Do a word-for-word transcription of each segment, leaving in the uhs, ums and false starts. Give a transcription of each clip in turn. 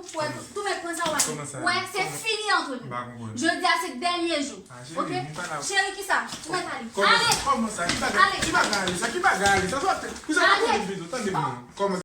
Ou wè, tou, tou mèt pran sa w ale. Kòman sa? Wè, se fini ant nou. M pa konprann. Jodi a se dènye jou. Ah, cheri, oke? M pa la. Cheri, kisa? Ou mèt ale. Kòman sa? Ale. Kòman sa? Ki bagay? Ale. Ki bagay sa? Ki bagay sa? Sa sòti. Kisa w ap ale. Tande m, tande m non. Kòman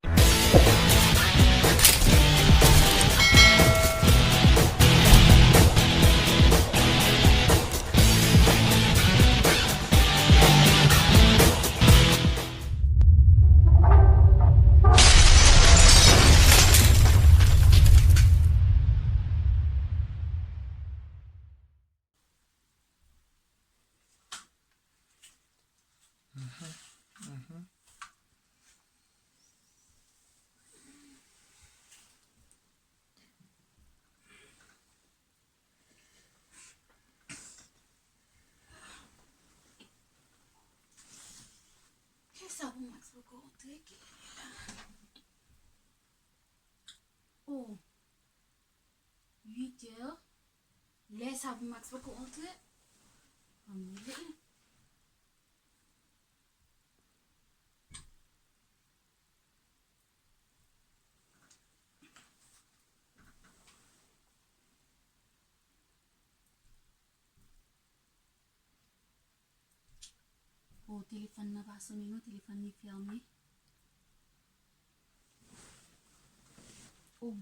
Kisa pou Max poko rantre ki lè la? Oh. Uit è. Lè sa pou Max poko rantre. Anmwey. Oh, telefòn nan pa sonnen non, telefòn li fèmen. Oh.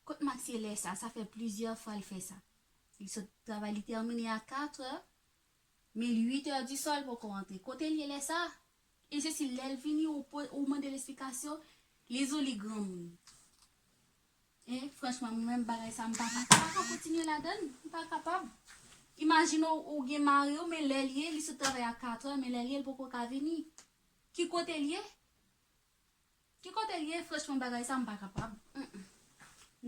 Kot Max ye lè sa? Sa fè plizyè fwa l fè sa. Li sot travay, li tèmine a kat è, men uit è di swa l poko rantre. Kote l ye lè sa? E se si lè l vini, ou po-, ou mande l esplikasyon, li di w li granmoun. E, franchman, mwen menm bagay sa, m pa ka, m pa ka kontinye ladann, m pa kapab. Imajine w, ou gen mari w, men lè l ye, li sot travay a kat è, men lè l ye, l poko ka vini. Ki kote l ye? Ki kote l ye? Franchman, bagay sa, m pa kapab. Mm, mm.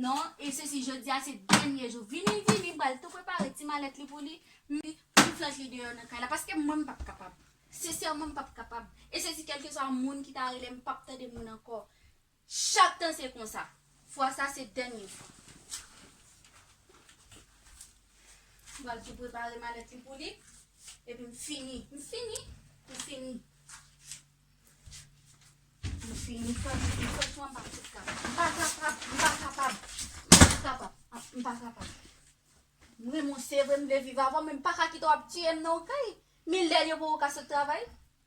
Non, e se si jodi a se dènye jou. Vini, vini, m pral tou prepare ti malèt li pou li. M, pou m flank li deyò nan kay la, paske mwen, m p ap kapab. Sensèman, m p ap kapab. E se si kèlkeswa moun ki ta rele m, m p ap tande moun ankò. Chak tan se konsa. Fwa sa se dènye fwa. M pral tou prepare malèt li pou li. Epi m fini. M fini. M fini. M fini. Fran-, franchman, m pa fout kapab. M pa kapab. M pa kapab. M pa kapab. M pa kapab. M renmen w, se vre, m vle viv avè w, men m pa ka kite w ap tiye m nan yon kay. Men lè yo poko ka sot travay.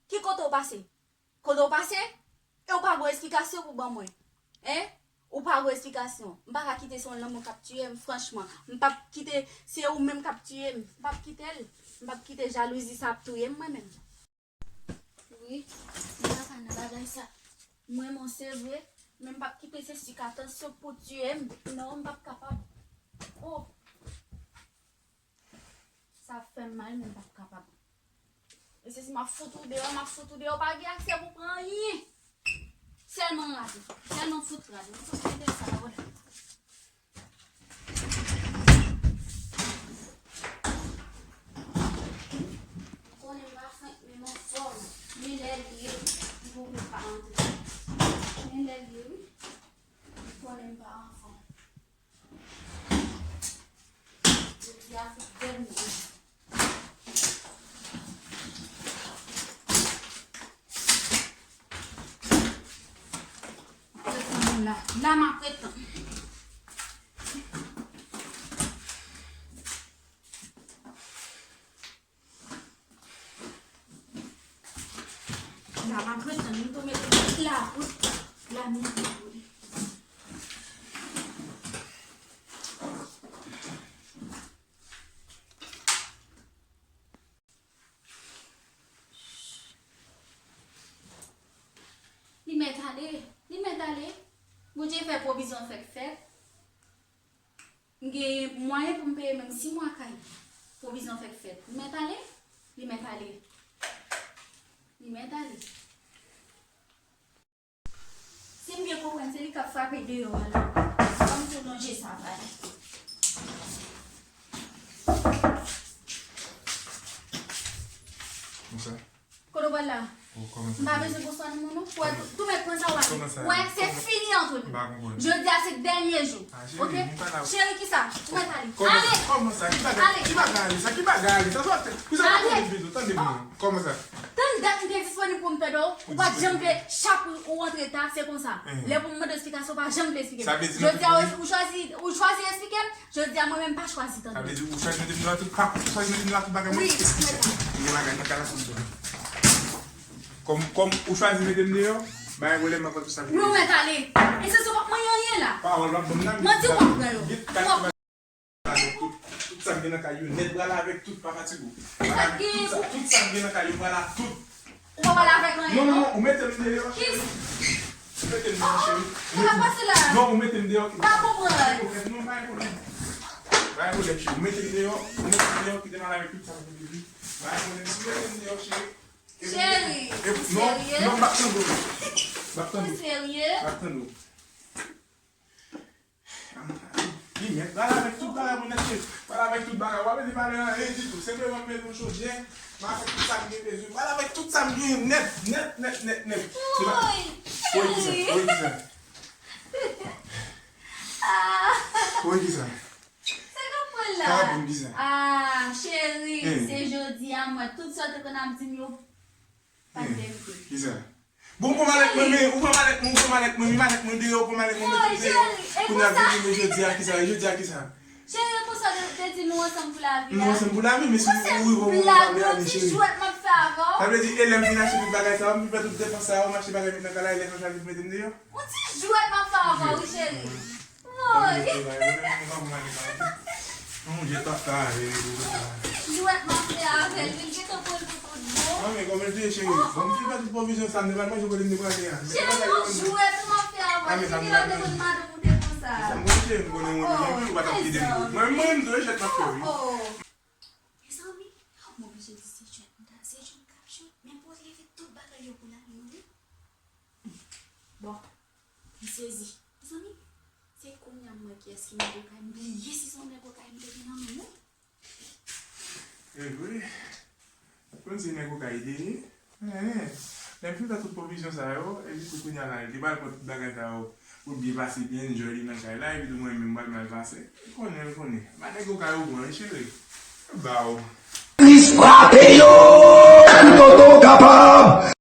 Ki kote w pase? Kote w pase? E w pa gon esplikasyon pou ban mwen. Hein? Ou pa gon esplikasyon. M pa ka kite se yon lanmou k ap tiye m, franchman. M p ap kite, se ou menm k ap tiye m. M p ap kite l. M p ap kite jalouzi sa ap touye m, mwen menm. Wi, m pa ka nan bagay sa. M renmen w, se vre, men m p ap kite se sik atansyon pou tiye m. Non, m p ap kapab. Oh! Sa ap fè m mal, men m p ap kapab. E se si m ap fout ou deyò, m ap fout ou deyò, ou pa gen aksè pou pran anyen. Sèlman rate. Sèlman fout rate. Ou fout mete sa la, wè. Ou konnen m pa frenk, men m anfòm. Men lè l ye, m poko ka antre. Men lè l ye, wi. Ou konnen m pa anfòm. Jodi a se dènye. Ret tann la. La m ap ret tann. La m ap ret tann, m tou mete tout lapoud la, m mete pou li. Li mèt ale, li mèt ale. Bondye fè pwovizyon fèk fèt. M gen mwayen pou m peye menm sis mwa kay. Pwovizyon fèk fèt. Li mèt ale? Li mèt ale. Li mèt ale. Si m byen konprann, se li k ap frape deyò a la. Ban m tou lonje sa bay. Konsa? Kote w pral la? M pa bezwen pran swen moun non. Wè, tou mèt pran sa w ale. Wè, se fini ant nou. Jodi a se dènye jou. Oke? Cheri, kisa? Ou mèt ale. Ale! Ale! Ki bagay ale sa? Ki bagay ale sa? Sa te, pou sa pa konn vin vin tande moun. Kòman sa? Tann dat m te disponib pou m tande w, ou pa t janm vle, chak ou, ou antre ta, se konsa. Lè pou m mande esplikasyon, ou pa janm vle esplike m. Jodi a, ou chwazi, ou chwazi esplike m, jodi a, mwen menm, m pa chwazi tande. Sa vle di ou chwazi mete m nan tout, pa, ou chwazi mete m nan tout bagay mwen. Wi, mwen. Gen bagay nan kay la sou m. Kòm, kòm ou chwazi mete m deyò, bay pwoblèm, mwen pran tout sa. Wi, ou mèt ale. E se sa w p ap manyen anyen la. Pawòl w ap ban m nan. Manti w p ap pran yo. Ou p ap avèk tout, tout sa m gen nan kay yo nèt, pral avèk tout, pa fatige w. Tout sa, tout sa, tout sa m gen nan kay yo, pral avèk tout. Ou pa pale avèk anyen, non? Non, non, non, ou mete m deyò, cheri. Ou mete m deyò, cheri. Ou pa pase la. Non, ou mete m deyò. Pa konprann. Non, pa gen pwoblèm. Pa gen pwoblèm, cheri. Ou mete m deyò, ou mete m deyò, kite m al avèk tout sa m gen. Pa gen pwoblèm. Si ou mete m deyò, cheri. Cheri, ou serye? Non, non, m p ap tande w. M p ap tande w. Ou serye? M p ap tande w. Li mèt pral avèk tout bagay mwen nèt, cheri. Pral avèk tout bagay. W ap vin pale anyen ditou. Senpleman m mete yon chodyè, m avèk tout sa m gen bezwen. Pral avèk tout sa m gen nèt, nèt, nèt, nèt, nèt. Woy, woy, kisa? Woy, kisa? Woy, kisa? Sa k ap pran la? Sa k ap pran kisa? Ah, cheri, se jodi a m wè tout sa w te konn ap di m yo. Pa t verite. Kisa? Bon, ou pran malèt mwen, men, ou pran malèt mwen, ou pran malèt mwen, men malèt mwen deyò, ou pran malèt mwen, mete deyò. Kounye a vini, men jodi a kisa, jodi a kisa? Cheri, e konsa w te di nou ansanm pou lavi a. Nou ansanm pou lavi, men si ou rive yon moun pa vle ale, cheri. Ti jwèt m ap fè avè w. Sa vle di, e lè m vin achte tout bagay sa yo, m vin fè tout depans sa yo, m achte bagay met nan kay la, e lè sa chwazi pou mete m deyò? Yon ti jwèt m ap fè avè w, wi, cheri. Woy! Yon jwèt m ap fè avè l, wi. Yon ti jwèt m ap fè avè l, wi, l gentan pran l pou tout bon. Non, men kòman l te ye, cheri? Bon, m fin fè tout pwovizyon sa, m te pral manje kote m te prale a. Cheri, yon jwèt m ap fè avè l. Cheri, ou te konn madanm ou te konsa. Sa m konn, cheri, m konnen mwen menm, wi, ou pa t ap kite m. Mwen, mwen, m di w, jwèt m ap fè, wi. Mezanmi, m oblije di se jwèt m ta, se jwèt m t ap jwe. Men pou leve tout bagay yo pou l ale, wi. Bon, m sezi. Mezanmi, se kounye a m wè kiyès ki nèg okay. M bliye si se yon nèg okay m te gen nan men m, wi. Evre? Konn se nèg okay li te ye? Enhen. Lè m fin fè tout pwovizyon sa yo, epi tou kounye a la, li pral pran tout bagay sa yo pou l byen pase, byen enjoy li nan kay la, epi tou mwen menm m pral mal pase. Ou konnen, ou konnen. Pa nèg okay ou pran, wi, cheri. Ba w. Plis frape yo! Toto kapab!